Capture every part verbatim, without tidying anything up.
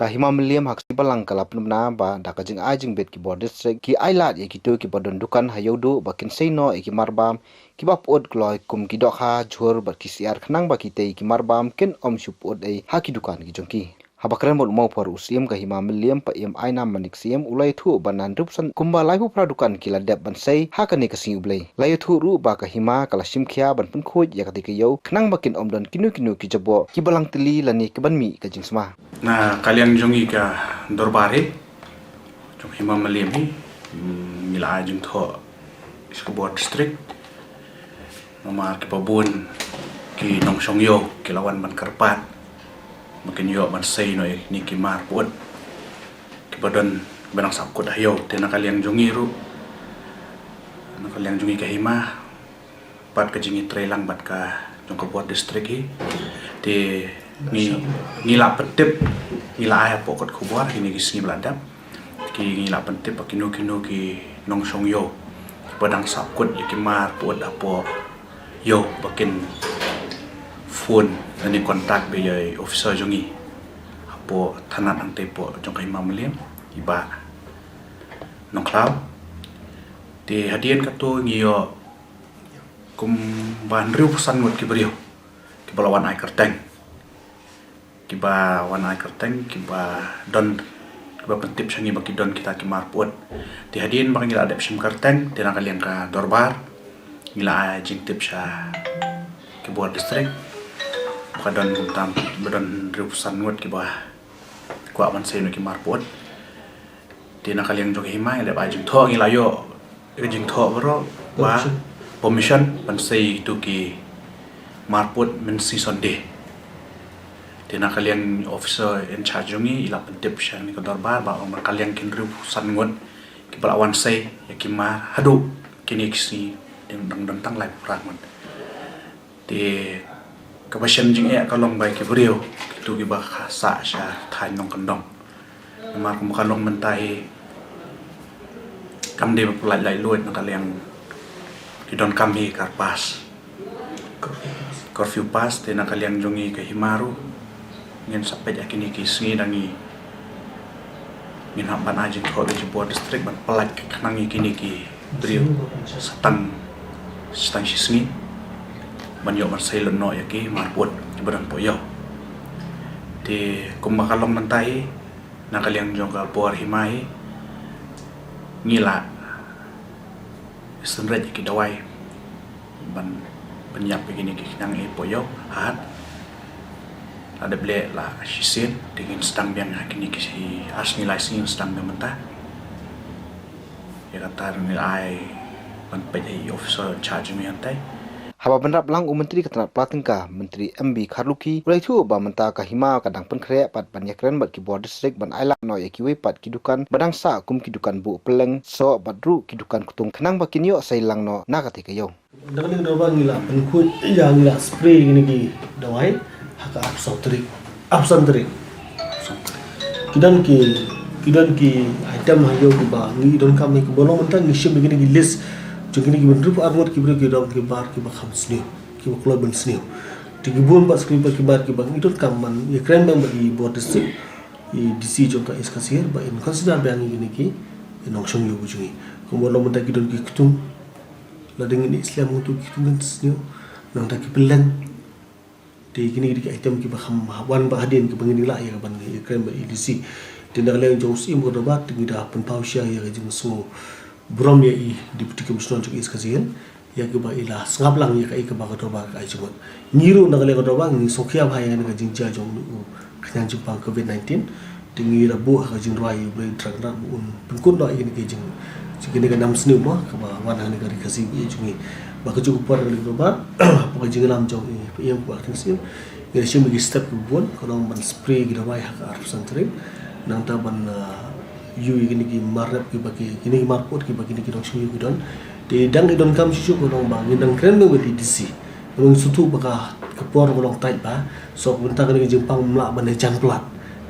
Ka Hima Mylliem ha ka sngi Balang ka la pynbna ba da ka jingai jingbit ki bor district ki ailad ïa kito kiba don dukan ha Ïewduh ba kin sei noh ïa ki marbam kiba pyut kloi kum ki dohkha, jhur bad ki syiar khnang ba kitei ki marbam kin ym shu pyut ei ha ki dukan ki jong ki. Haba kren bad u Mawphor u Syiem ka Hima Mylliem Paiem Ainam Manik Syiem u la ïathuh ba na hynriewphew san kumba laiphew phra dukan ki la dep ban sei ha kane ka sngi U Blei. La ïathuh ruh ba ka Hima ka la shim khia ban pynkhuid ïa katei ka ïew khnang ba kin ym don kino kino ki jaboh kiba lang tylli lane kiban mih ka jingsma. Na ka liang jong ngi ka dorbar hi jong Hima Mylliem hi, mm, ngi la ai jingthoh sha ka bor district. Namar kiba bun ki nongshong ïew ki la wan ban kyrpad ba kin ïoh ban sei noh ïa kine ki mar pyut kiba don, kiba dang sah kut ha ïew. Te na ka liang jong ngi ruh, na ka liang jong ngi ka Hima, bad ka jingïatreilang bad ka jong ka bor district hi, te ngi, ngi la pyntip, ngi la ai hapoh kot khubor kine ki sngi ba la dep. Ki, ngi la pyntip ba kino kino ki nongshong ïew ba dang sah kut ïa ki mar pyut hapoh ïew ba kin phone lane contact beit ïa i officer jong ngi hapoh thanat hangtei hapoh jong ka Hima Mylliem, i Bah Nongkhlaw. Te hadien kato ngi ïoh kumba hynriewphew san ngut ki briew kiba la wan ai kyrteng, kiba wan ai kyrteng, kiba don, kiba pyntip sha ngi ba ki don kita ki mar pyut. Te hadien ba ngi la dep shim kyrteng, te na ka liang ka dorbar ngi la ai jingtip sha ki bor district ba ka don tam, ba don hynriewphew san ngut kiba kwah ban sei noh ki mar pyut. Te na ka liang jong ka Hima ngi la dep ai jingthoh, ngi la ïoh ka jingthoh baroh ba permission, permission ban sei ïa kito ki mar pyut mynsngi Sunday. Te na ka liang officer in charge jong ngi i la pyntip sha kane ka dorbar ba ong na ka liang ki hynriewphew san ngut kiba la wan sei ïa ki mar haduh kine ki sngi dang, dang don tang laiphew phra ngut. Te kaba shem jingeh ka long ba ïa ki briew kito kiba sah sha thaiñ nongkyndong. Namar kumba ka long mynta hi kam dei ba pyllait laitluid na ka liang, ki donkam hi ka pass, curfew pass. Te na ka liang jong ngi ka Hima ruh ngin sa peit ha kine ki sngi da ngi, ngin hap ban ai jingthoh ïa ki bor district ban pyllait khnang ïa kine ki briew sa tang, sa tang shisngi ban ïoh ban sei lut noh ïa ki mar pyut kiba don hapoh ïew. Te kumba ka long mynta hi na ka liang jong ka bor Hima hi ngi la synreit ïa ki dawai ban pynïap ïa kine ki khñiang hapoh ïew ha hat. La dep leh la shisien, te ngin sdang biang ha kine ki ar sngi lai sngi ngin sdang biang mynta. Ïa kata ruh ngi ai ban peit ïa i officer in charge jong ngi hangtai. Haba bynrap lang u Myntri ka tnat pla tyngka, Myntri M B Kharlukhi, u la ïathuh ba mynta ka Hima ka dang pynkhreh pat ban ïakren bad ki bor district ban ailad noh ïa kiwei pat ki dukan ba dang sah kum ki dukan buh pylleng soh bad ruh ki dukan ktung khnang ba kin ïoh sei lang noh na katei ka ïew. Na kane ka dorbar ngi la pynkhuid ïa, ngi la spray kine ki dawai ha ka arphew saw tarik, arphew san tarik. Ki don ki, ki don ki item ha ïew kiba ngi donkam, kumba long mynta ngi shim ïa kine ki list jong kine ki hynriewphew ar ngut ki briew ki don ki bar kiba kham sniew, kiba kloi ban sniew. Te ki bun pat ki bar kiba ngi donkam ban ïakren biang bad i bor district, i D C jong ka East Khasi Hills ba in consider biang ïa kine ki nongshong ïew jong ngi. Kumba long mynta ki don ki ktung, lada ngin ïa slem ngi tu ki ktung kan sniew, nangta ki pylleng. Te kine ki dei ki item kiba kham wan ba hadien kiba ngin ïa lah ïa ka ban ïakren bad i D C. Te na ka liang jong u Syiem ka dorbar te ngi da pynpaw sha ïa ka jingsngew burom ïa i Deputy Commissioner jong East Khasi Hills ïa kaba i la sngap lang ïa kaei kaba ka dorbar ka ai jingmut. Ngi ruh na ka liang ka dorbar ngi sngewkhia bha ïa kane ka jingjia jong u khñiang jingpang covid nineteen. Te ngi la buh ha ka jingrwai ïa U Blei Trai Kynrad ba un pynkut noh ïa kine ki jing, ïa kine ki nam sniew mo kaba wan ha kane ka ri Khasi jong ngi. Ba kajuh ka por ha kane ka dorbar, hapoh ka jingïalam jong i Paiem Bah Khyrsniang Syiem, ngi la shim ïa ki step kiba bun, ka long ban spray ki dawai ha ka arphew san tarik. Nangta ban, ah, ïoh ïa kine ki mar rep kiba ki, kine ki mar pyut kiba kine ki nongshong ïew ki don. Te dang i donkam shuh shuh ka long ba ngin dang kren bad i D C. Namar ngi sngewthuh ba ka, ka por ka long tight bha. So mynta kane ka jingpang ym lah ban ïajan palat.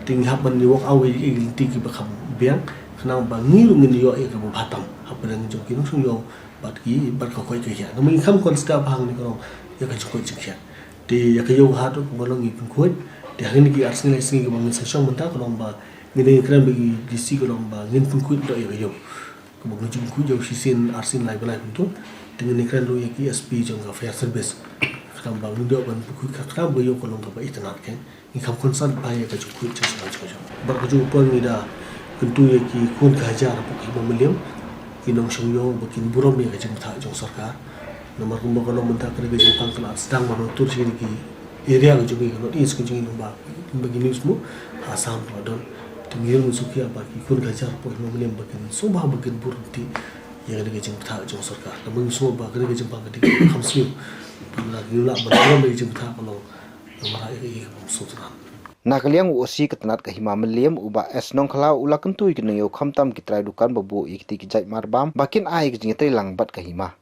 Te ngi hap ban walk away ïa ki lynti kiba kham biang khnang ba ngi ruh ngin ïoh ïa kaba bha tam hapdeng jong ki nongshong ïew bad ki, bad ka koit ka khiah. Namar ngi kham consider bha hangne ka long ïa ka jingkoit jingkhiah. Te ïa ka ïew ka hat ruh kumba long ngi pynkhuid, Te ha kine ki ar sngi lai sngi kaba ngin sa shong mynta ka long ba ngin ïakren bad ki D C ka long ba ngin pynkhuid ïa ka ïew. Kaba ngin ju pynkhuid ïa u shisien ar sngi lai bnai kumto. Te ngin ïakren ruh ïa ki S P jong ka fire service. Khnang ba ngin ïoh ban pynkhuid khnang ba ïew ka long kaba itynnad, keiñ. Ngi kham concern bha ïa ka jingkhuid jingsawa jong ka. Bad ka juh ka por ngi da kyntu ïa ki khun ki hajar hapoh ka Hima Mylliem, ki nongshong ïew ba kin burom ïa ka jingbthah jong sorkar. Namar kumba ka long mynta ka dei ka jingpang ka la sdang ban tur sha ki area ka jong ngi ka North East ka jong ngi, kumba, kumba ki news mo ha Assam ka la don. Te ngi ïoh ngi sngewkhia ba ki khun ki hajar hapoh Hima Mylliem ba kin sngewbha ba kin burom ïa ka dei ka jingbthah jong sorkar. Namar ngi sngewbha ka dei ka jingpang ka dei ka kham sniew. Ba ngi lah ban burom ïa ka jingbthah ka long. Na ka liang u O C ka tnat ka Hima Mylliem, u Bah S Nongkhlaw, u la kyntu ïa ki nongïew khamtam ki trai dukan ba buh ïa kitei ki jait marbam ba kin ai ïa ka jingïatreilang bad ka hima.